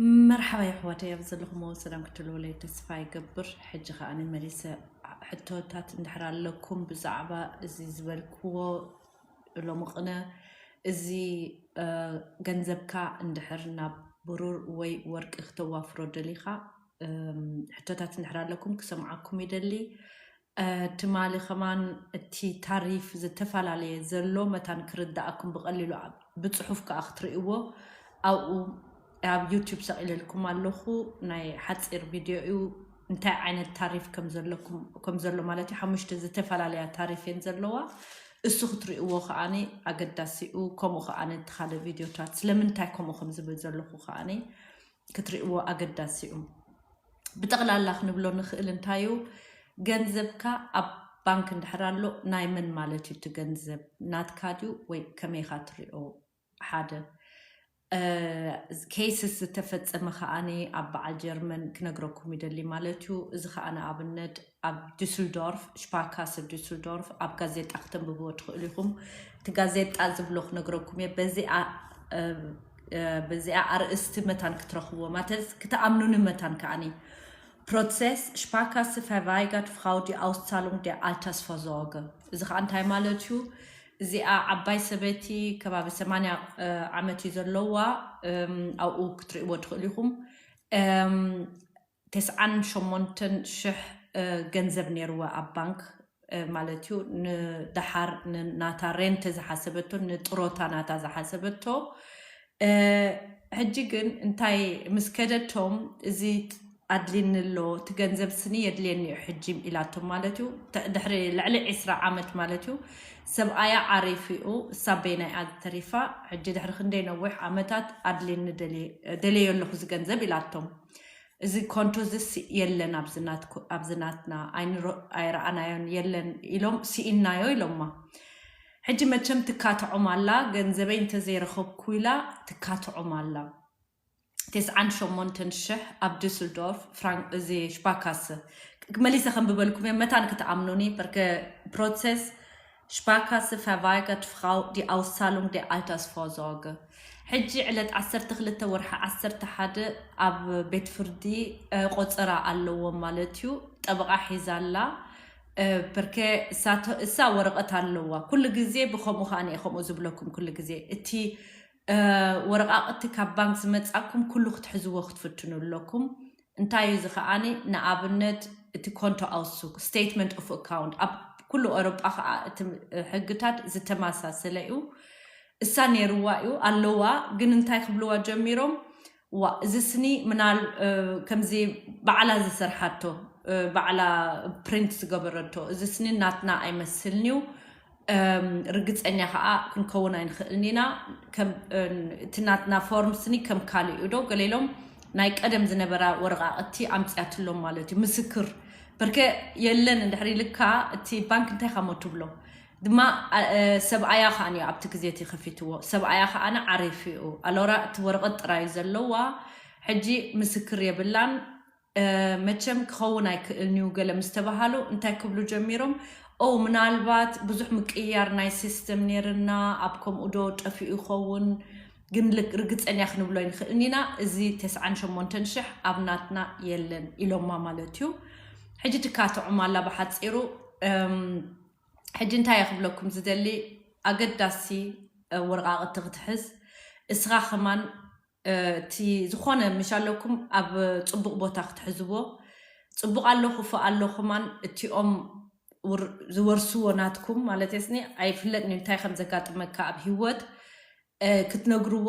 መርሓባ የሕዋተይ፣ ኣብ ዘለኹምዎ ሰላም ክትህልውለይ ተስፋ ይገብር። ሕጂ ከኣ መሊሰ ሕቶታት እንድሕር ኣለኩም ብዛዕባ እዚ ዝበልክዎ ሎሚ ቅነ፣ እዚ ገንዘብካ እንድሕር ናብ ብሩር ወይ ወርቂ ክተዋፍሮ ደሊኻ፣ ሕቶታት እንድሕር ኣለኩም ክሰምዓኩም ይደሊ። ትማሊ ከማን እቲ ታሪፍ ዝተፈላለየ ዘሎ መታን ክርዳኣኩም ብቐሊሉ ብፅሑፍ ከዓ ክትርእይዎ ኣብኡ ኣብ ዩቲብ ሰቒለልኩም ኣለኹ። ናይ ሓፂር ቪድዮ እዩ። እንታይ ዓይነት ታሪፍ ከም ዘሎ ማለት እዩ። ሓሙሽተ ዝተፈላለያ ታሪፍ እየን ዘለዋ። እሱ ክትርእይዎ ከዓኒ ኣገዳሲ እዩ። ከምኡ ከዓኒ እቲ ካልእ ቪድዮታት ስለምንታይ ከምኡ ከም ዝብል ዘለኹ ከዓኒ ክትርእይዎ ኣገዳሲ እዩ። ብጠቕላላ ክንብሎ ንኽእል እንታይ እዩ፣ ገንዘብካ ኣብ ባንክ እንድሕር ኣሎ ናይ መን ማለት እዩ? እቲ ገንዘብ ናትካ ድዩ ወይ ከመይካ ትሪኦ? ሓደ ኬስስ ዝተፈጸመ ከዓኒ ኣብ በዓል ጀርመን ክነግረኩም ይደሊ ማለት እዩ። እዚ ከኣ ንኣብነት ኣብ ዱስልዶርፍ ሽፓካሰ ዱስልዶርፍ ኣብ ጋዜጣ ክተንብብዎ ትኽእሉ ኢኹም። እቲ ጋዜጣ ዝብሎ ክነግረኩም እየ። በዚኣ በዚኣ ኣርእስቲ መታን ክትረኽብዎ ማለት ክትኣምኑኒ መታን ከዓኒ። Prozess Sparkasse verweigert Frau die Auszahlung der Altersvorsorge። እዚ ከዓ እንታይ ማለት እዩ? እዚኣ ዓባይ ሰበይቲ ከባቢ ሰማንያ ዓመት እዩ ዘለዋ። ኣብኡ ክትርእይዎ ትኽእሉ ኢኹም። ተስዓን ሸሞንተን ሽሕ ገንዘብ ነይርዋ ኣብ ባንክ ማለት እዩ። ንደሓር ናታ ሬንት ዝሓሰበቶ፣ ንጥሮታ ናታ ዝሓሰበቶ። ሕጂ ግን እንታይ ምስ ከደቶም፣ እዚ ኣድልኒ ኣሎ፣ እቲ ገንዘብ ስኒ የድልየኒ እዩ ሕጂ ኢላቶም ማለት እዩ። ድሕሪ ልዕሊ ዕስራ ዓመት ማለት እዩ። ሰብኣያ ዓሪፉ እዩ፣ እሳ በይና እያ ተሪፋ። ሕጂ ድሕሪ ክንደይ ነዊሕ ዓመታት ኣድልኒ፣ ደልየ ኣለኹ እዚ ገንዘብ ኢላቶም። እዚ ኮንቶ ዝስ የለን ኣብዚ ናትና ኣይረኣናዮን የለን ኢሎም ስኢናዮ ኢሎማ። ሕጂ መቸም ትካትዖም ኣላ፣ ገንዘበይ እንተዘይረኸብኩ ኢላ ትካትዖም ኣላ። ተስዓን ሸሞንተን ሽሕ ኣብ ዱስልዶርፍ ፍራንክ እዚ ሽፓካሰ መሊሰ ከንብበልኩም እየ መታን ክትኣምኑኒ። በርከ ፕሮሰስ ሽፓካሰ verweigert Frau die Auszahlung der Altersvorsorge። ሕጂ ዕለት ዓሰርተ ክልተ ወርሒ ዓሰርተ ሓደ ኣብ ቤት ፍርዲ ቆፀራ ኣለዎም ማለት እዩ። ጠበቓ ሒዛ ኣላ። በርከ እሳ ወረቐት ኣለዋ። ኩሉ ግዜ ብከምኡ ከኣ እየ ከምኡ ዝብለኩም። ኩሉ ግዜ እቲ ወረቓቕቲ ካብ ባንክ ዝመጻኩም ኩሉ ክትሕዝዎ ክትፍትኑ ኣለኩም። እንታይ እዩ እዚ ከኣኒ? ንኣብነት እቲ ኮንቶ ኣውሱክ፣ statement of account፣ ኣብ ኩሉ ኤውሮጳ ከኣ እቲ ሕግታት ዝተመሳሰለ እዩ። እሳ ነይርዋ እዩ ኣለዋ። ግን እንታይ ክብልዋ ጀሚሮም? ዋ እዚ ስኒ ምናል ከምዚ ባዕላ ዝሰርሓቶ፣ ባዕላ ፕሪንት ዝገበረቶ፣ እዚ ስኒ ናትና ኣይመስልን እዩ። ርግፀኛ ከዓ ክንከውን ኣይንኽእልን ኢና። እቲ ናትና ፎርም ስኒ ከም ካልእ እዩ ዶ ገለ ኢሎም ናይ ቀደም ዝነበራ ወረቃቅቲ ኣምፅያትሎም ማለት እዩ። ምስክር በርከ የለን እንድሕር ኢልካ እቲ ባንክ እንታይ ካሞ ትብሎ ድማ። ሰብኣያ ከዓ ኣብቲ ግዜ እቲ ከፊትዎ፣ ሰብኣያ ከዓ ዓሪፉ እዩ። ኣሎራ እቲ ወረቀት ጥራይ ዘለዋ። ሕጂ ምስክር የብላን። መቸም ክኸውን ኣይክእልን እዩ ገለ ምስ ተባሃሉ እንታይ ክብሉ ጀሚሮም? ኦ ምናልባት ብዙሕ ምቅያር ናይ ሲስተም ነይርና ኣብ ከምኡ ዶ ጠፊኡ ይኸውን? ግን ርግፀኛ ክንብሎ ኣይንኽእልን ኢና። እዚ ተስዓን ሸሞንተን ሽሕ ኣብ ናትና የለን ኢሎማ ማለት እዩ። ሕጂ ትካትዖም ኣላ ብሓፂሩ። ሕጂ እንታይ እየ ክብለኩም ዝደሊ፣ ኣገዳሲ ወረቃቅቲ ክትሕዝ እስኻ ከማን እቲ ዝኾነ ምሽ ኣለኩም ኣብ ፅቡቕ ቦታ ክትሕዝዎ። ፅቡቕ ኣሎ ክፉእ ኣሎ ከማን እቲኦም ዝወርስዎ ናትኩም ማለት የስኒ ኣይፍለጥን እዩ እንታይ ከም ዘጋጥመካ ኣብ ህይወት ክትነግርዎ።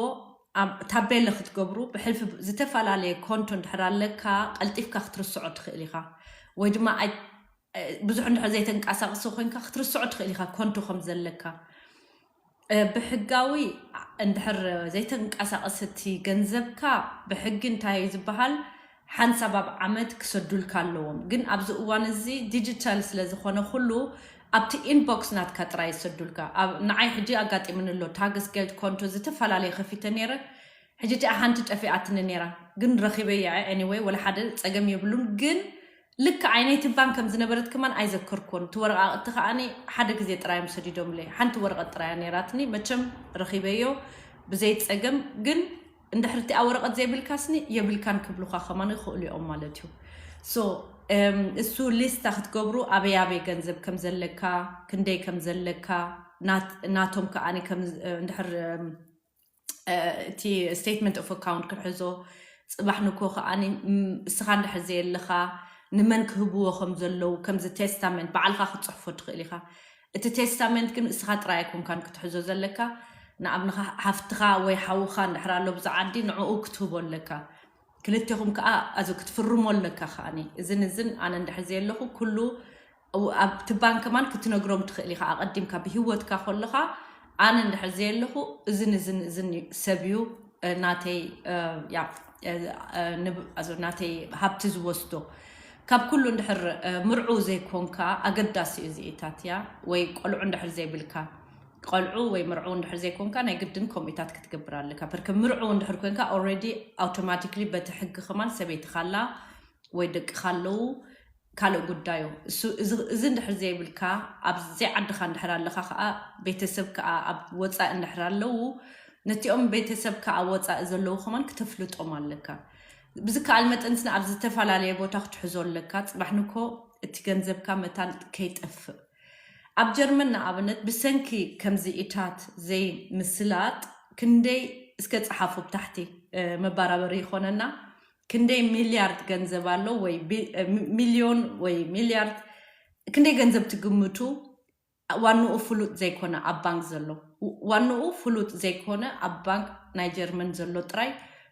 ታቤለ ክትገብሩ ብሕልፊ ዝተፈላለየ ኮንቶ እንድሕር ኣለካ ቀልጢፍካ ክትርስዖ ትኽእል ኢኻ። ወይ ድማ ብዙሕ እንድሕር ዘይተንቀሳቅሶ ኮይንካ ክትርስዖ ትኽእል ኢኻ ኮንቶ ከም ዘለካ። ብሕጋዊ እንድሕር ዘይተንቀሳቀሰ እቲ ገንዘብካ ብሕጊ እንታይ እዩ ዝበሃል? ሓንሳብ ኣብ ዓመት ክሰዱልካ ኣለዎም። ግን ኣብዚ እዋን እዚ ዲጂታል ስለ ዝኾነ ኩሉ ኣብቲ ኢንቦክስ ናትካ ጥራይ ይሰዱልካ። ንዓይ ሕጂ ኣጋጢምኒ ኣሎ። ታግስ ጌልድ ኮንቶ ዝተፈላለየ ከፊተ ነይረ። ሕጂ እቲኣ ሓንቲ ጠፊኣትኒ ነይራ ግን ረኺበያ። ኤኒወይ ወላ ሓደ ጸገም የብሉን። ግን ልክዓይ ናይቲ ባንክ ከም ዝነበረት ከማን ኣይዘከርኩን። እቲ ወረቃቅቲ ከዓኒ ሓደ ግዜ ጥራይ እዮም ሰዲዶምለይ። ሓንቲ ወረቀት ጥራያ ነይራትኒ። መቸም ረኺበዮ ብዘይ ጸገም። ግን እንድሕር እቲኣ ወረቐት ዘይብልካስኒ የብልካን ክብሉኻ ከማን ይኽእሉ እዮም ማለት እዩ። So እሱ ሊስታ ክትገብሩ ኣበይ ኣበይ ገንዘብ ከም ዘለካ፣ ክንደይ ከም ዘለካ፣ ናቶም ከኣ እንድሕር እቲ statement of account ክሕዞ፣ ጽባሕ ንኮ ከኣ እስኻ እንድሕር ዘየለኻ ንመን ክህብዎ ከም ዘለዉ፣ ከምዚ ቴስታመንት ባዕልኻ ክትጽሕፎ ትኽእል ኢኻ። እቲ ቴስታመንት ግን እስኻ ጥራይ ኣይኮንካን ክትሕዞ ዘለካ። ንኣብንኻ ሓፍትኻ ወይ ሓውኻ እንድሕር ኣሎ ብዛ ዓዲ ንዕኡ ክትህቦ ኣለካ። ክልቴኹም ከኣ ኣዚ ክትፍርሞ ኣለካ ከኣኒ። እዝን እዝን ኣነ እንድሕር ዘየለኹ ኩሉ ኣብቲ ባንክ ከማን ክትነግሮም ትኽእል ኢኻ። ኣቐዲምካ ብህይወትካ ከለኻ ኣነ እንድሕር ዘየለኹ እዝን እዝን እዝን ሰብ እዩ ናተይ ናተይ ሃብቲ ዝወስዶ። ካብ ኩሉ እንድሕር ምርዑ ዘይኮንካ ኣገዳሲ እዩ እዚኢታት እያ። ወይ ቆልዑ እንድሕር ዘይብልካ፣ ቆልዑ ወይ ምርዑ እንድሕር ዘይኮንካ ናይ ግድን ከምኡታት ክትገብር ኣለካ። ፐርከ ምርዑ እንድሕር ኮንካ already automatically በቲ ሕጊ ከማን ሰበይትኻ ኣላ ወይ ደቅኻ ኣለዉ፣ ካልእ ጉዳዩ። እዚ እንድሕር ዘይብልካ፣ ኣብ ዘይዓድኻ እንድሕር ኣለኻ ከዓ፣ ቤተሰብ ከዓ ኣብ ወፃኢ እንድሕር ኣለዉ፣ ነቲኦም ቤተሰብ ከዓ ወፃኢ ዘለዉ ከማን ክተፍልጦም ኣለካ። ብዝከኣል መጠን ስነ ኣብ ዝተፈላለየ ቦታ ክትሕዞ ኣለካ። ፅባሕ ንኮ እቲ ገንዘብካ መታን ከይጠፍእ። ኣብ ጀርመን ንኣብነት ብሰንኪ ከምዚ ኢታት ዘይምስላጥ ክንደይ እስከ ፀሓፉ ብታሕቲ መባራበሪ ይኾነና። ክንደይ ሚልያርድ ገንዘብ ኣሎ ወይ ሚልዮን ወይ ሚልያርድ፣ ክንደይ ገንዘብ ትግምቱ? ዋንኡ ፍሉጥ ዘይኮነ ኣብ ባንክ ዘሎ፣ ዋንኡ ፍሉጥ ዘይኮነ ኣብ ባንክ ናይ ጀርመን ዘሎ ጥራይ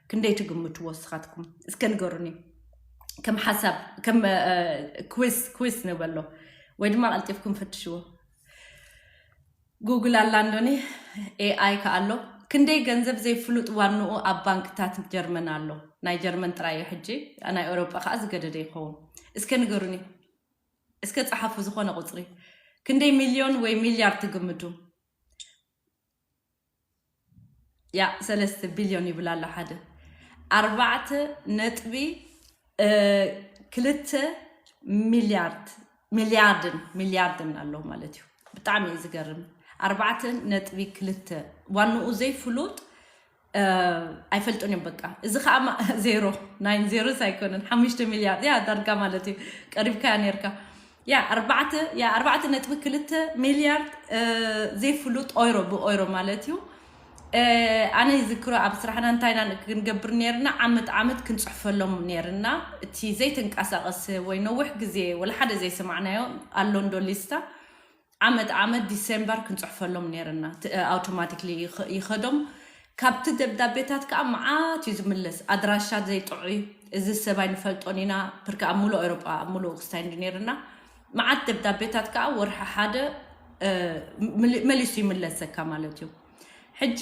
ክንደይ ትግምትዎ እስኻትኩም? እስከ ንገሩኒ። ከም ሓሳብ ከም ኩዊስ ኩዊስ ንበሎ ወይ ድማ ቀልጢፍኩም ፈትሽዎ። ጉግል ኣላ እንዶኒ ኤኣይ ከ ኣሎ። ክንደይ ገንዘብ ዘይፍሉጥ ዋንኡ ኣብ ባንክታት ጀርመን ኣሎ። ናይ ጀርመን ጥራይ እዩ ሕጂ፣ ናይ ኤውሮጳ ከዓ ዝገደደ ይኸውን። እስከ ንገሩኒ፣ እስከ ጸሓፉ ዝኾነ ቁጽሪ። ክንደይ ሚልዮን ወይ ሚልያርድ ትግምቱ? ያ ሰለስተ ቢልዮን ይብል ኣሎ ሓደ። ኣርባዕተ ነጥቢ ክልተ ሚልያርድ ሚልያርድን ሚልያርድን ኣሎ ማለት እዩ። ብጣዕሚ እዩ ዝገርም። ኣርባዕተ ነጥቢ ክልተ ዋንኡ ዘይፍሉጥ ኣይፈልጡን እዮም በቃ። እዚ ከዓ ዜሮ ናይን ዜሮስ ኣይኮነን ሓሙሽተ ሚልያርድ ያ ዳርጋ ማለት እዩ። ቀሪብካያ ነርካ። ያ ኣርባዕተ ያ ኣርባዕተ ነጥቢ ክልተ ሚልያርድ ዘይፍሉጥ ኦይሮ ብኦይሮ ማለት እዩ። ኣነ ይዝክሮ ኣብ ስራሕና እንታይና ክንገብር ነርና ዓመት ዓመት ክንፅሕፈሎም ነርና። እቲ ዘይተንቀሳቀስ ወይ ነዊሕ ግዜ ወላ ሓደ ዘይሰማዕናዮ ኣሎ እንዶ ሊስታ ዓመት ዓመት ዲሴምበር ክንፅሕፈሎም ነርና። ኣውቶማቲክሊ ይኸዶም። ካብቲ ደብዳቤታት ከዓ መዓት እዩ ዝምለስ። ኣድራሻ ዘይጥዑይ፣ እዚ ሰብ ኣይንፈልጦን ኢና። ፕርክ ኣብ ሙሉእ ኤውሮጳ ኣብ ሙሉእ ክስታይ እንዲ ነርና። መዓት ደብዳቤታት ከዓ ወርሒ ሓደ መሊሱ ይምለሰካ ማለት እዩ። ሕጂ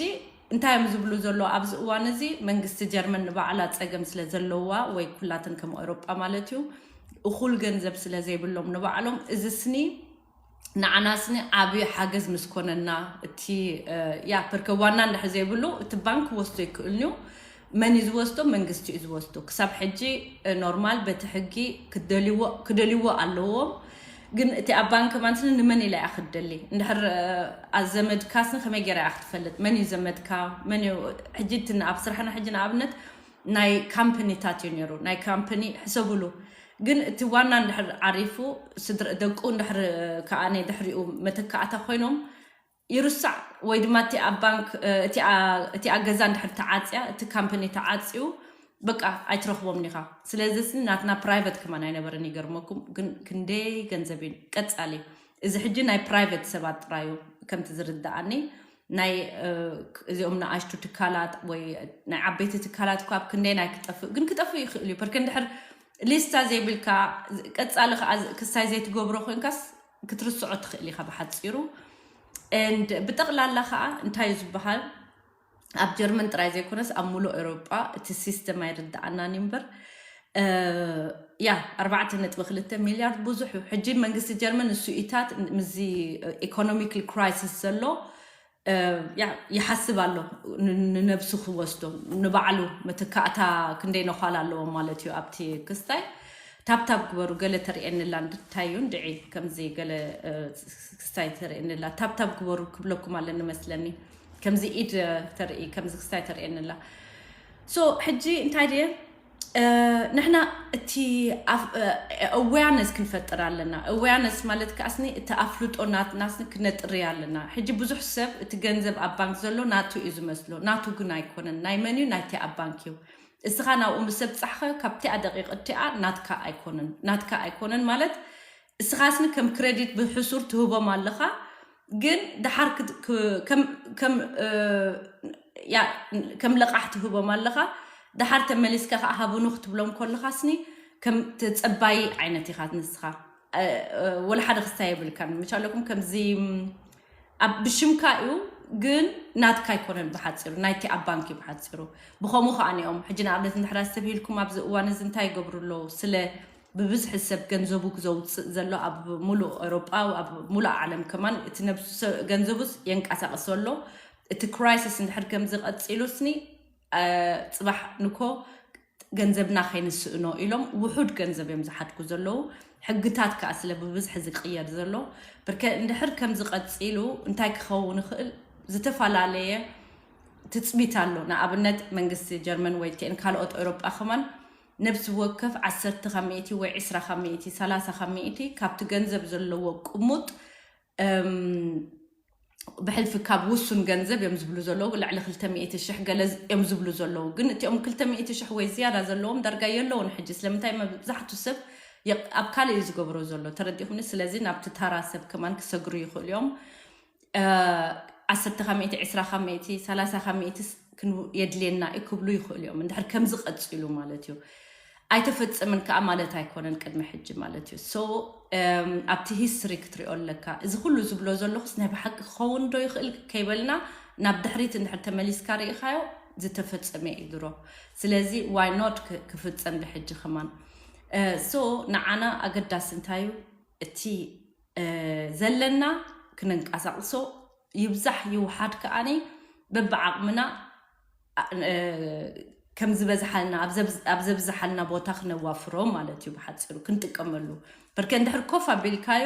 እንታይ እዮም ዝብሉ ዘሎ ኣብዚ እዋን እዚ? መንግስቲ ጀርመን ንባዕላ ፀገም ስለ ዘለዋ ወይ ኩላተን ከም ኤውሮጳ ማለት እዩ እኹል ገንዘብ ስለ ዘይብሎም ንባዕሎም እዚ ስኒ ንዓና ስኒ ዓብዪ ሓገዝ ምስ ኮነና እቲ ያ ፐርከ ዋና እንድሕር ዘይብሉ እቲ ባንክ ክወስዶ ይክእልን እዩ። መን እዩ ዝወስዶ? መንግስቲ እዩ ዝወስዶ። ክሳብ ሕጂ ኖርማል በቲ ሕጊ ክደልይዎ ኣለዎም። ግን እቲ ኣብ ባንክ ማንስኒ ንመን ኢላ እያ ክትደሊ? እንድሕር ዘመድካስኒ ከመይ ገይራ እያ ክትፈልጥ? መን እዩ ዘመድካ? መን እዩ ሕጂ እቲ ኣብ ስራሕና ሕጂ ንኣብነት ናይ ካምፕኒታት እዩ ነይሩ። ናይ ካምፕኒ ሕሰብሉ። ግን እቲ ዋና እንድሕር ዓሪፉ ስድሪ ደቁ እንድሕር ከኣ ድሕሪኡ መተካእታ ኮይኖም ይርሳዕ ወይ ድማ እቲ ኣብ ባንክ እቲኣ ገዛ እንድሕር ተዓፅያ እቲ ካምፕኒ ተዓፅዩ በቃ ኣይትረኽቦም ኒኻ። ስለዚ ስኒ ናትና ፕራይቨት ከማን ኣይነበረን ይገርመኩም። ግን ክንደይ ገንዘብ እዩ ቀፃሊ። እዚ ሕጂ ናይ ፕራይቨት ሰባት ጥራዩ ከምቲ ዝርድኣኒ ናይ እዚኦም ንኣሽቱ ትካላት ወይ ናይ ዓበይቲ ትካላት እኳ ኣብ ክንደይ ናይ ክጠፍእ ግን ክጠፍእ ይኽእል እዩ። ፐርከ እንድሕር ሊስታ ዘይብልካ ቀፃሊ ከዓ ክስታይ ዘይትገብሮ ኮይንካስ ክትርስዖ ትኽእል ኢኻ ብሓፂሩ። And ብጠቕላላ ከዓ እንታይ እዩ ዝበሃል ኣብ ጀርመን ጥራይ ዘይኮነስ ኣብ ሙሉእ ኤውሮጳ እቲ ሲስተም ኣይርድኣናን እዩ እምበር ያ ኣርባዕተ ነጥቢ ክልተ ሚልያርድ ብዙሕ እዩ። ሕጂ መንግስቲ ጀርመን ንሱ ኢታት ምስዚ ኢኮኖሚካል ክራይሲስ ዘሎ ይሓስብ ኣሎ ንነብሱ ክወስዶ ንባዕሉ መተካእታ ክንደይ ነዃል ኣለዎ ማለት እዩ። ኣብቲ ክስታይ ታብታብ ግበሩ ገለ ተርእየንላ እንታይ እዩ እንድዒ ከምዚ ገለ ክስታይ ተርእየንላ ታብታብ ግበሩ ክብለኩም ኣለኒ መስለኒ። ከምዚ ኢድ ተርኢ ከምዚ ክስታይ ተርእየንላ So ሕጂ እንታይ ድየ ንሕና እቲ awareness ክንፈጥር ኣለና። Awareness ማለት ከኣስኒ እቲ ኣፍልጦ ናትናስኒ ክነጥርያ ኣለና። ሕጂ ብዙሕ ሰብ እቲ ገንዘብ ኣብ ባንክ ዘሎ ናቱ እዩ ዝመስሎ። ናቱ ግን ኣይኮነን። ናይ መን እዩ? ናይቲ ኣብ ባንክ እዩ። እስኻ ናብኡ ምስ ኣብጻሕኸ ካብቲኣ ደቂቕ እቲኣ ናትካ ኣይኮነን፣ ናትካ ኣይኮነን ማለት እስኻስኒ ከም ክሬዲት ብሕሱር ትህቦም ኣለኻ፣ ግን ደሓር ከም ለቓሕ ትህቦም ኣለኻ። ደሓር ተመሊስካ ከዓ ሃቡኑ ክትብሎም ከለኻስኒ ከም ተጸባይ ዓይነት ኢኻ ንስኻ። ወላ ሓደ ክስታይ የብልካን። ምቻለኩም ከምዚ ኣብ ብሽምካ እዩ፣ ግን ናትካ ኣይኮነን። ብሓፂሩ ናይቲ ኣብ ባንክ እዩ። ብሓፂሩ ብኸምኡ ከዓ ኒኦም ሕጂ ንኣብነት እንድሕራ ሰብ ሂልኩም ኣብዚ እዋን እዚ እንታይ ይገብሩ ኣለዉ? ስለ ብብዝሒ ሰብ ገንዘቡ ክዘውፅእ ዘሎ ኣብ ሙሉእ ኤሮጳ፣ ኣብ ሙሉእ ዓለም ከማን እቲ ነብሱ ገንዘቡስ የንቀሳቅሶ ኣሎ። እቲ ክራይሲስ እንድሕር ከምዚ ቀፂሉስኒ ፅባሕ ንኮ ገንዘብና ከይንስእኖ ኢሎም ውሑድ ገንዘብ እዮም ዝሓድጉ ዘለዉ። ሕግታት ከዓ ስለ ብብዝሒ ዝቅየር ዘሎ ብርከ እንድሕር ከም ዝቀፂሉ እንታይ ክኸውን ይኽእል? ዝተፈላለየ ትፅቢት ኣሎ። ንኣብነት መንግስቲ ጀርመን ወይ ቲኤን ካልኦት ኤውሮጳ ከማን ነብሲ ወከፍ ዓሰርተ ካብ ሚእቲ ወይ ዕስራ ካብ ሚእቲ፣ ሰላሳ ካብ ሚእቲ ካብቲ ገንዘብ ዘለዎ ቅሙጥ ብሕልፊ ካብ ውሱን ገንዘብ እዮም ዝብሉ ዘለዉ። ልዕሊ ክልተ ሚእቲ ሽሕ ገለ እዮም ዝብሉ ዘለዉ። ግን እቲኦም ክልተ ሚእቲ ሽሕ ወይ ዝያዳ ዘለዎም ዳርጋ የለውን ሕጂ። ስለምንታይ? መብዛሕቱ ሰብ ኣብ ካልእ እዩ ዝገብሮ ዘሎ። ተረዲኹምኒ? ስለዚ ናብቲ ታራ ሰብ ከማን ክሰግሩ ይኽእሉ እዮም። ዓሰርተ ካብ ሚእቲ፣ ዕስራ ካብ ሚእቲ፣ ሰላሳ ካብ ሚእቲ የድልየና እዩ ክብሉ ይኽእሉ እዮም። እንድሕር ከምዚ ቀፂሉ ማለት እዩ። ኣይተፈፀምን ከዓ ማለት ኣይኮነን ቅድሚ ሕጂ ማለት እዩ። So ኣብቲ ሂስትሪ ክትሪኦ ኣለካ። እዚ ኩሉ ዝብሎ ዘለኹስ ናይ ብሓቂ ክኸውን ዶ ይኽእል ከይበልና ናብ ድሕሪት እንድሕር ተመሊስካ ርኢኻዮ ዝተፈፀመ እዩ ድሮ። ስለዚ why not ክፍፀም ብሕጂ ከማን። So ንዓና ኣገዳሲ እንታይ እዩ? እቲ ዘለና ክነንቀሳቕሶ ይብዛሕ ይውሓድ ከዓኒ በብዓቕምና ከም ዝበዝሓልና ኣብ ዘብዝሓልና ቦታ ክነዋፍሮ ማለት እዩ። ብሓፂሩ ክንጥቀመሉ። በርከ እንድሕር ኮፍ ኣቢልካዮ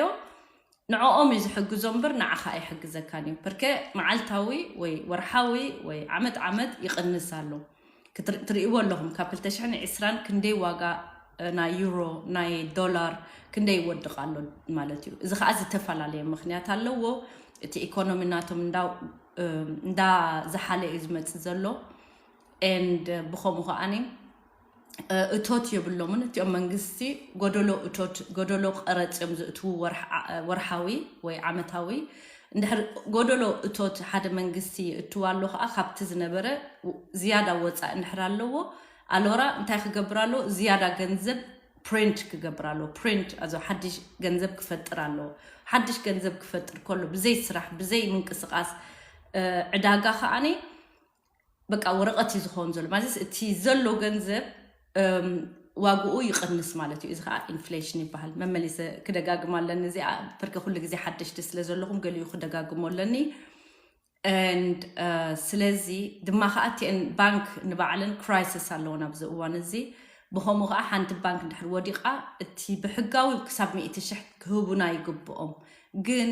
ንዕኦም እዩ ዝሕግዞ እምበር ንዓኻ ኣይሕግዘካን እዩ። በርከ መዓልታዊ ወይ ወርሓዊ ወይ ዓመት ዓመት ይቕንስ ኣሎ። ትርእይዎ ኣለኹም ካብ ክልተ ሽሕን ዕስራን ክንደይ ዋጋ ናይ ዩሮ ናይ ዶላር ክንደይ ይወድቕ ኣሎ ማለት እዩ። እዚ ከዓ ዝተፈላለየ ምክንያት ኣለዎ። እቲ ኢኮኖሚ ናቶም እንዳ ዝሓለ እዩ ዝመፅእ ዘሎ። And ብኸምኡ ከዓኒ እቶት የብሎምን። እቲኦም መንግስቲ ጎደሎ እቶት፣ ጎደሎ ቀረፅ እዮም ዘእትዉ ወርሓዊ ወይ ዓመታዊ። እንድሕር ጎደሎ እቶት ሓደ መንግስቲ ይእትው ኣሎ ከዓ ካብቲ ዝነበረ ዝያዳ ወፃኢ እንድሕር ኣለዎ ኣሎራ እንታይ ክገብር ኣለዎ? ዝያዳ ገንዘብ ፕሪንት ክገብር ኣለዎ። ፕሪንት ኣዞ ሓድሽ ገንዘብ ክፈጥር ኣለዎ። ሓድሽ ገንዘብ ክፈጥር ከሎ ብዘይ ስራሕ ብዘይ ምንቅስቃስ ዕዳጋ ከዓኒ በቃ ወረቐት እዩ ዝኸውን ዘሎ ማለት እቲ ዘሎ ገንዘብ ዋግኡ ይቕንስ ማለት እዩ። እዚ ከዓ ኢንፍሌሽን ይበሃል። መመሊሰ ክደጋግማ ኣለኒ እዚኣ በርከ ኩሉ ግዜ ሓደሽቲ ስለ ዘለኹም ገሊኡ ክደጋግሞ ኣለኒ። And ስለዚ ድማ ከዓ እቲአን ባንክ ንባዕለን ክራይሲስ ኣለዎ ናብዚ እዋን እዚ። ብኸምኡ ከዓ ሓንቲ ባንክ እንድሕር ወዲቓ እቲ ብሕጋዊ ክሳብ ሚእቲ ሽሕ ክህቡና ይግብኦም፣ ግን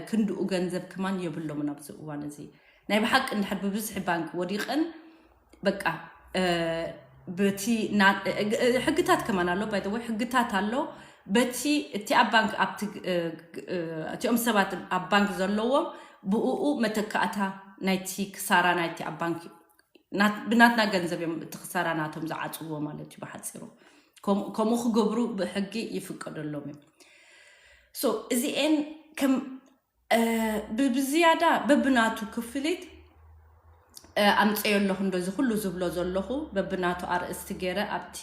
ክንድኡ ገንዘብ ከማን የብሎምን ኣብዚ እዋን እዚ። ናይ ብሓቂ እንድሕር ብብዝሒ ባንክ ወዲቐን በቃ በቲ ሕግታት ከማን ኣሎ ባይ ወይ ሕግታት ኣሎ። በቲ እቲ ኣብ ባንክ ኣብቲ እቲኦም ሰባት ኣብ ባንክ ዘለዎም ብእኡ መተካእታ ናይቲ ክሳራ ናይቲ ኣብ ባንክ ብናትና ገንዘብ እዮም እቲ ክሳራ ናቶም ዝዓፅዎ ማለት እዩ ብሓፂሩ። ከምኡ ክገብሩ ብሕጊ ይፍቀደሎም እዮም። So እዚኤን ከም ብዝያዳ በብናቱ ክፍሊት ኣምፀዮ ኣለኹ እንዶ እዚ ኩሉ ዝብሎ ዘለኹ በብናቱ ኣርእስቲ ገይረ ኣብቲ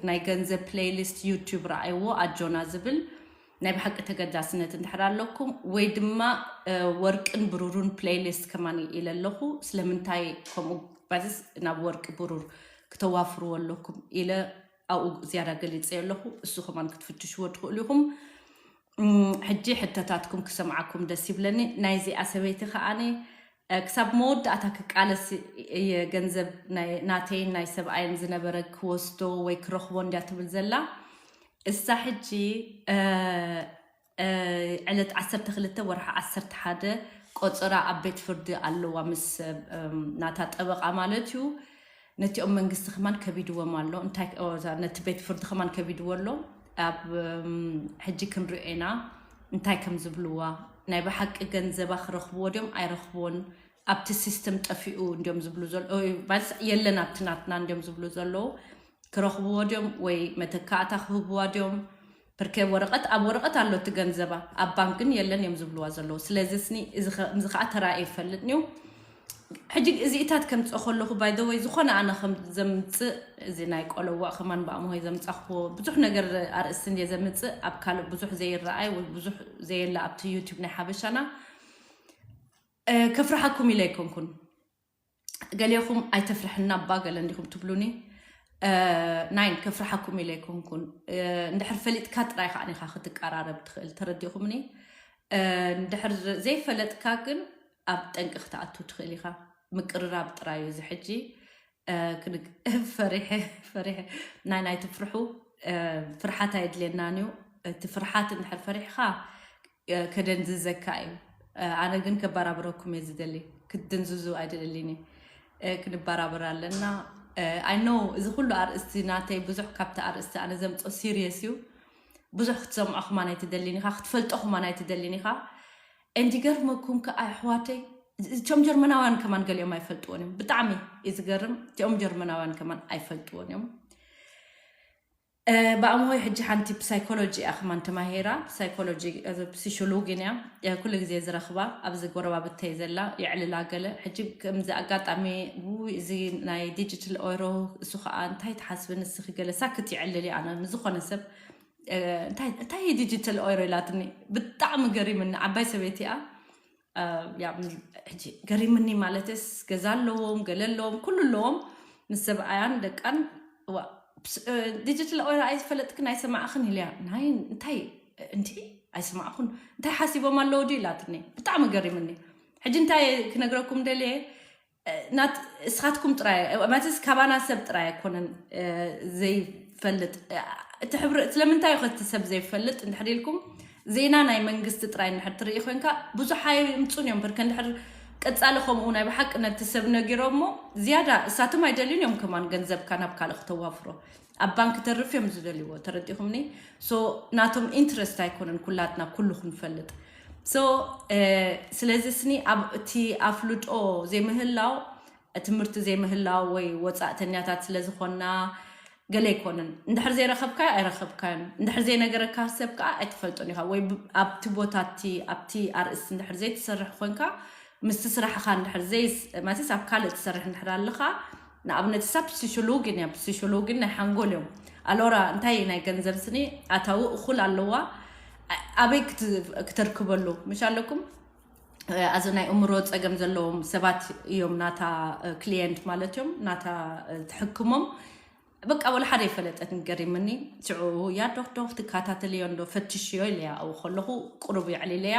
ናይ ገንዘብ ፕሌይሊስት ዩቲዩብ ረኣይዎ ኣጆና ዝብል ናይ ብሓቂ ተገዳስነት እንድሕር ኣለኩም ወይ ድማ ወርቅን ብሩሩን ፕሌይሊስት ከማን ኢለ ኣለኹ። ስለምንታይ ከምኡ ባዚስ ናብ ወርቂ ብሩር ክተዋፍርዎ ኣለኩም ኢለ ኣብኡ ዝያዳ ገሊፀ ኣለኹ። እሱ ከማን ክትፍትሽዎ ትኽእሉ ኢኹም። ሕጂ ሕተታትኩም ክሰምዓኩም ደስ ይብለኒ። ናይዚኣ ሰበይቲ ከዓኒ ክሳብ መወዳእታ ክቃለስ እየ ገንዘብ ናተይን ናይ ሰብኣይን ዝነበረ ክወስዶ ወይ ክረኽቦ እንድያ ትብል ዘላ። እሳ ሕጂ ዕለት ዓሰርተ ክልተ ወርሒ ዓሰርተ ሓደ ቆፀራ ኣብ ቤት ፍርዲ ኣለዋ ምስ ናታ ጠበቃ ማለት እዩ። ነቲኦም መንግስቲ ከማን ከቢድዎም ኣሎ። እንታይ ነቲ ቤት ፍርዲ ከማን ከቢድዎ ኣሎ። ኣብ ሕጂ ክንሪኦ ኢና እንታይ ከም ዝብልዋ። ናይ ብሓቂ ገንዘባ ክረኽብዎ ድዮም ኣይረኽብዎን ኣብቲ ሲስተም ጠፊኡ እንዲዮም ዝብሉ ማለት የለን ኣብቲ ናትና እንዲዮም ዝብሉ ዘለዉ። ክረኽብዎ ድዮም ወይ መተካእታ ክህብዋ ድዮም? ፕርከ ወረቐት ኣብ ወረቐት ኣሎ እቲ ገንዘባ፣ ኣብ ባንክ ግን የለን እዮም ዝብልዋ ዘለዉ። ስለዚ ስኒ እዚ ከ- እዚ ከዓ ተራእየ ይፈልጥ ንዩ። ሕጂ እዚኢታት ከምፅኦ ከለኹ ባይደወይ ዝኾነ ኣነ ከም ዘምፅእ እዚ ናይ ቆለዋ ከማን ብኣምሆይ ዘምፃኽዎ ብዙሕ ነገር ኣርእስቲ እንደ ዘምፅእ ኣብ ካልእ ብዙሕ ዘይረኣይ ወይ ብዙሕ ዘየለ ኣብቲ ዩቲብ ናይ ሓበሻና ከፍርሓኩም ኢለ ኣይኮንኩን። ገሌኹም ኣይተፍርሕና እባ ገለ እንዲኹም ትብሉኒ። ናይን ከፍርሓኩም ኢለ ኣይኮንኩን። እንድሕር ፈሊጥካ ጥራይ ከዓ ኢኻ ክትቀራረብ ትኽእል፣ ተረዲኹምኒ? እንድሕር ዘይፈለጥካ ግን ኣብ ጠንቂ ክትኣቱ ትኽእል ኢኻ። ምቅርራብ ጥራይ እዩ እዚ ሕጂ። ፈሪሐ ፈሪሐ ናይ ናይ ትፍርሑ ፍርሓት ኣይድልየናን እዩ። እቲ ፍርሓት እንድሕር ፈሪሕኻ ከደንዝዘካ እዩ። ኣነ ግን ከባራብረኩም እየ ዝደሊ። ክትድንዝዙ ኣይደልን እየ። ክንባራበር ኣለና። ኣይ ኖ እዚ ኩሉ ኣርእስቲ ናተይ ብዙሕ ካብቲ ኣርእስቲ ኣነ ዘምፅኦ ሲሪየስ እዩ። ብዙሕ ክትሰምዖ ክማን ኣይትደልን ኢኻ፣ ክትፈልጦ ክማን ኣይትደልን ኢኻ። እንዲገርመኩም ከኣ ኣሕዋተይ እቶም ጀርመናውያን ከማን ገሊኦም ኣይፈልጥዎን እዮም። ብጣዕሚ እዩ ዝገርም። እቲኦም ጀርመናውያን ከማን ኣይፈልጥዎን እዮም። ብኣምሆይ ሕጂ ሓንቲ ሳይኮሎጂ እያ ከማን ተማሂራ። ሳይኮሎጂ ፕሲሾሎጊን እያ ኩሉ ግዜ ዝረኽባ። ኣብዚ ጎረባብተይ ዘላ የዕልላ ገለ ሕጂ ከምዚ ኣጋጣሚ እዚ ናይ ዲጂታል ኦይሮ እሱ ከዓ እንታይ ትሓስቢ ንስኺ ገለ ሳክት የዕልል እያ። ኣነ ንዝኾነ ሰብ እንታይ ዲጂታል ኦይሮ ኢላትኒ። ብጣዕሚ ገሪምኒ። ዓባይ ሰበይቲ እያ። ገሪምኒ ማለትስ ገዛ ኣለዎም፣ ገለ ኣለዎም፣ ኩሉ ኣለዎም። ምስ ሰብኣያን ደቃን ዲጂታል ኦይሮ ኣይዝፈለጥክን ኣይሰማዕኽን ኢልያ። ናይ እንታይ እንቲ ኣይሰማዕኹን እንታይ ሓሲቦም ኣለዉ ድ ኢላትኒ። ብጣዕሚ ገሪምኒ። ሕጂ እንታይ ክነግረኩም ደልየ ናት እስኻትኩም ጥራይ ማለትስ ካባና ሰብ ጥራይ ኣይኮነን ዘይፈልጥ። እቲ ሕብሪ ስለምንታይ እዩ ከቲ ሰብ ዘይፈልጥ እንድሕር ኢልኩም ዜና ናይ መንግስቲ ጥራይ እንድሕር ትርኢ ኮንካ ብዙሕ ኣይምፁን እዮም። ብርከ እንድሕር ቀፃሊ ከምኡ ናይ ብሓቂ ነቲ ሰብ ነጊሮሞ ዝያዳ እሳቶም ኣይደልዩን እዮም ከማን ገንዘብካ ናብ ካልእ ክተዋፍሮ ኣብ ባንክ ተርፍ እዮም ዝደልይዎ። ተረዲኹምኒ? ሶ ናቶም ኢንትረስት ኣይኮነን ኩላትና ኩሉ ክንፈልጥ። ሶ ስለዚ ስኒ ኣብ እቲ ኣፍልጦ ዘይምህላው ትምህርቲ ዘይምህላው ወይ ወፃእተኛታት ስለ ዝኾንና ገለ ኣይኮንን። እንድሕር ዘይረኸብካዮ ኣይረኸብካዮን፣ እንድሕር ዘይነገረካ ሰብ ከዓ ኣይትፈልጦን ኢኻ። ወይ ኣብቲ ቦታ ኣብቲ ኣርእስቲ እንድሕር ዘይትሰርሕ ኮንካ ምስቲ ስራሕኻ እንድሕር ማለት ኣብ ካልእ ትሰርሕ እንድሕር ኣለኻ ንኣብነት ሳብ ፕሲሾሎጊን እያ ፕሲሾሎጊን ናይ ሓንጎል እዮም ኣሎራ እንታይ ናይ ገንዘብ ስኒ ኣታዊ እኹል ኣለዋ ኣበይ ክተርክበሉ ምሽ ኣለኩም ኣዚ ናይ እምሮ ፀገም ዘለዎም ሰባት እዮም ናታ ክሊየንት ማለት እዮም ናታ ትሕክሞም በቃ ወላ ሓደ ይፈለጠት ንገሪምኒ ሽዑ ያ ዶክዶክ ትከታተልዮ እንዶ ፈትሽዮ ኢለያ ኣብኡ ከለኹ ቁሩብ የዕሊለያ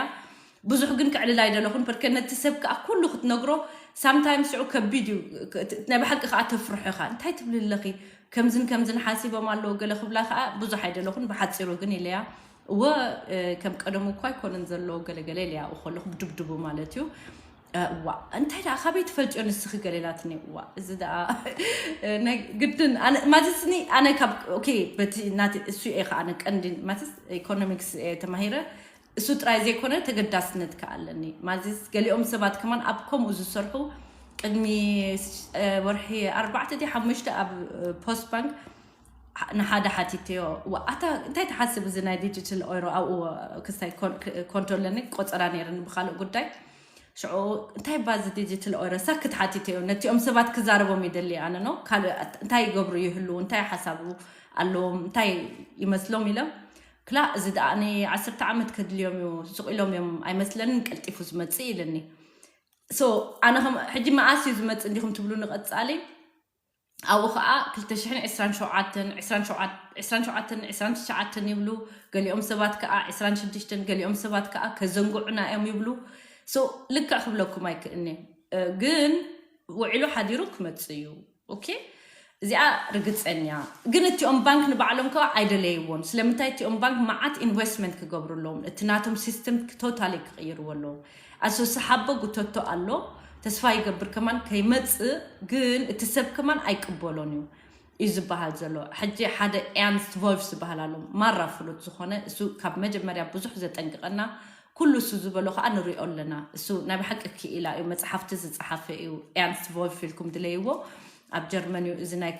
ብዙሕ ግን ክዕልል ኣይደለኹን በርከ ነቲ ሰብ ከዓ ኩሉ ክትነግሮ ሳምታይምስ ሽዑ ከቢድ እዩ ናይ ብሓቂ ከዓ ተፍርሖ ኢኻ እንታይ ትብሊ ኣለኺ ከምዝን ከምዝን ሓሲቦም ኣለዉ ገለ ክብላ ከዓ ብዙሕ ኣይደለኹን ብሓፂሩ ግን ኢለያ እወ ከም ቀደሙ እኳ ኣይኮነን ዘሎ ገለገለ ኢለያ ኣብኡ ከለኹ ብድብድቡ ማለት እዩ ዋ እንታይ ደኣ ካበይ ትፈልጥዮ ንስኺ ገለ ኢላትኒ ዋ እዚ ደኣ ግድን ማለትኒ ኣነ ካብ ኦኬ በቲ ናቲ እሱ እየ ከዓ ኣነ ቀንዲ ማለት ኢኮኖሚክስ እየ ተማሂረ እሱ ጥራይ ዘይኮነ ተገዳስነት ከዓ ኣለኒ ማለት ገሊኦም ሰባት ከማን ኣብ ከምኡ ዝሰርሑ ቅድሚ ወርሒ ኣርባዕተ ዲ ሓሙሽተ ኣብ ፖስት ባንክ ንሓደ ሓቲተዮ ኣታ እንታይ ትሓስብ እዚ ናይ ዲጂታል ኦይሮ ኣብኡ ክስታይ ኮንቶ ኣለኒ ቆፀራ ነይርኒ ብካልእ ጉዳይ ሽዑ እንታይ ባዚ ዲጂታል ኦይሮ ሳክት ሓቲተዮ ነቲኦም ሰባት ክዛረቦም ይደሊ ኣነ ኖ ካልእ እንታይ ይገብሩ ይህልው እንታይ ሓሳቡ ኣለዎም እንታይ ይመስሎም ኢሎም ክላ እዚ ደኣ ን ዓሰርተ ዓመት ከድልዮም እዩ ስቕ ኢሎም እዮም ኣይመስለንን ቀልጢፉ ዝመፅእ ኢልኒ ሶ ኣነ ከም ሕጂ መኣስ እዩ ዝመፅእ እንዲኹም ትብሉ ንቐፃሊ ኣብኡ ከዓ ክልተ ሽሕን ዕስራን ሸውዓተን ዕስራን ሸውዓተን ዕስራን ትሽዓተን ይብሉ ገሊኦም ሰባት ከዓ ዕስራን ሽዱሽተን ገሊኦም ሰባት ከዓ ከዘንግዑና እዮም ይብሉ ሶ ልክዕ ክብለኩም ኣይክእልኒ ግን ውዒሉ ሓዲሩ ክመፅእ እዩ ኦኬ እዚኣ ርግፀኛ ግን እቲኦም ባንክ ንባዕሎም ከዓ ኣይደለይዎን ስለምንታይ እቲኦም ባንክ መዓት ኢንቨስትመንት ክገብሩ ኣለዎም እቲ ናቶም ሲስተም ቶታሊ ክቅይርዎ ኣለዎም ኣሶ ሰሓቦ ጉተቶ ኣሎ እቲ ተስፋ ይገብር ከማን ከይመፅእ፣ ግን እቲ ሰብ ከማን ኣይቅበሎን እዩ እዩ ዝበሃል ዘሎ። ሕጂ ሓደ ኤርንስት ቮልፍ ዝበሃል ኣሎ፣ ማራ ፍሉጥ ዝኾነ፣ እሱ ካብ መጀመርያ ብዙሕ ዘጠንቅቐና፣ ኩሉ እሱ ዝበሎ ከዓ ንሪኦ ኣለና። እሱ ናይ ብሓቂ ክኢላ እዩ፣ መፅሓፍቲ ዝፀሓፈ እዩ። ኤርንስት ቮልፍ ኢልኩም ድለይዎ፣ ኣብ ጀርመን እዩ። እዚ ናይ